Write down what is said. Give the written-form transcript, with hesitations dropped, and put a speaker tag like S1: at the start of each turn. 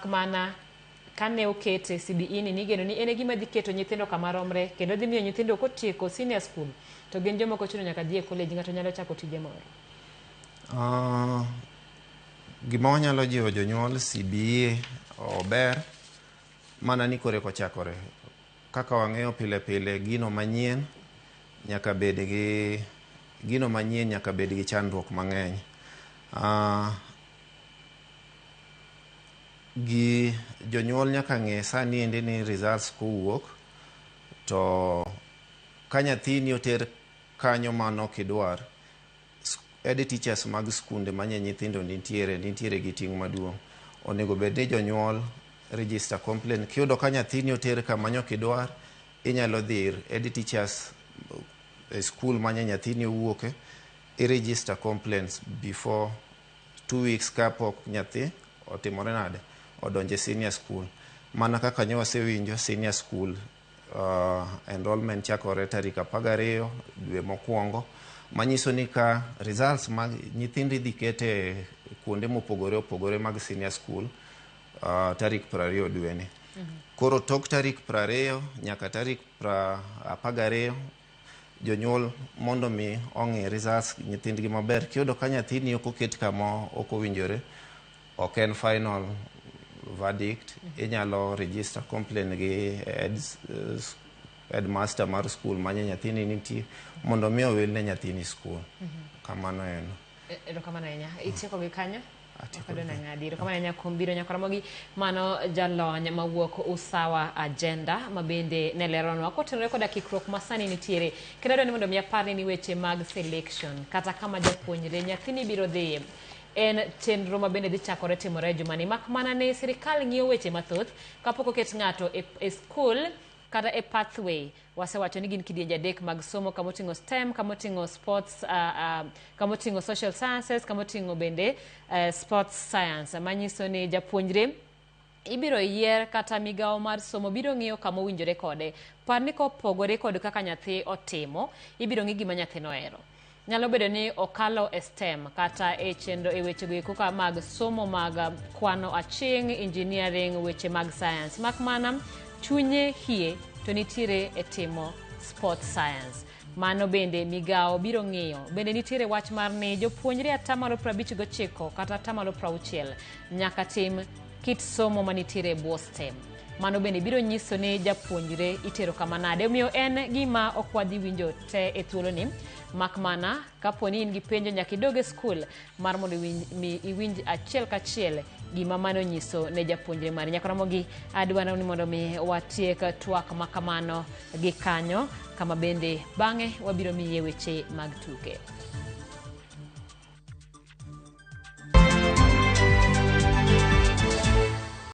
S1: Mak mana kane okete CBE ni nigeno ni en e gima dhi keto nyithindo kama romre kendo dhi miyo nyithindo kotieko senior school to gin joma ok ochuno nyaka dhi e college ng'ato nyalo chako tije moro.
S2: Gima wanyalo jiwo jonyuol CBE ober mana ni koro eka ochakore. Kaka wang'eyo pile pile gino manyien nyaka bed gi gino manyien nyaka bed gi chandruok mang'eny. Gi jonyuol nyaka ng'e sani endi ni results kowuok to ka nyathini oter kanyo manok idwar head teachers mag skunde manye nyithindo nitiere nitiere gi ting' maduong'. Onego bed ni jonyuol register complaint. Kiyudo ka nyathini oter kama ne ok idwar, inyalo dhi ir head teachers e skul manye nyathini owuoke, i register complaints before 2 weeks kapok nyathi otimore nade odonjo e senior school. Mana kaka ne wasewinjo senior school enrollment chakore tarik 12 dwe mokwongo manyiso ni ka results mag nyithindo idhi kete kuonde mopogore opogore mag senior school tarik 20 dweni. Koro tok tarik 20 nyaka tarik 12 jonyuol mondo mi ong'i results nyithindgi maber. Kiyudo ka nyathini ok oket kama ok owinjore, ok en final verdict, inyalo register complaint gi headmaster mar school manye nyathini nitie mondo mi owil ne nyathini school. Kamano en.
S1: Erokamano ahinya. Itieko gi kanyo?
S2: Atieko.
S1: Okadona ng'adi. Erokamano ahinya kuom biro nyakora mano jalony mawuok Usawa Agenda ma bende ne leronwa kotenore koda kikruok ma sani nitiere. Kendo adwaro ni mondo mi aparni ni weche mag selection kata kama japuonjre nyathini biro dhiye en chenro ma bende dhi chakore timore e jumani mak mana ni sirikal ng'iyo weche mathoth kapok oket ng'ato e skul kata e pathway wasewacho ni gin kidienje adek mag somo kamoting'o STEM, kamoting'o sports, kamoting'o social sciences, kamoting'o bende sports science manyiso ni japuonjre ibiro yier kata migawo mar somo biro ng'iyo kama owinjore kode. Par ni kopogore kod kaka nyathi otimo, ibiro ng'i gima nyathino ohero. Nyalo bedo ni okalo e STEM kata e chenro e weche go eko mag somo mag kwano aching', engineering, weche mag science. Mak mana chunye hie to nitiere e timo sport science. Mano bende migawo biro ng'iyo. Bende nitiere wach mar ni jopuonjre 59% kata 60% nyaka tim kit somo manitiere e bwo STEM. Mano bende biro nyiso ni japuonjre itero kama nade. Omiyo en gima ok wadhi winjo te e thuoloni. Mak mana kapo ni in gi penjo nyaka idog e skul mar mondo mi iwinj achiel kachiel gima mano nyiso ne japuonjre mari. Nyaka adwaro ni mondo mi watiek twak ma kamano gi kanyo kama bende bang'e wabiro miye weche mag tuke.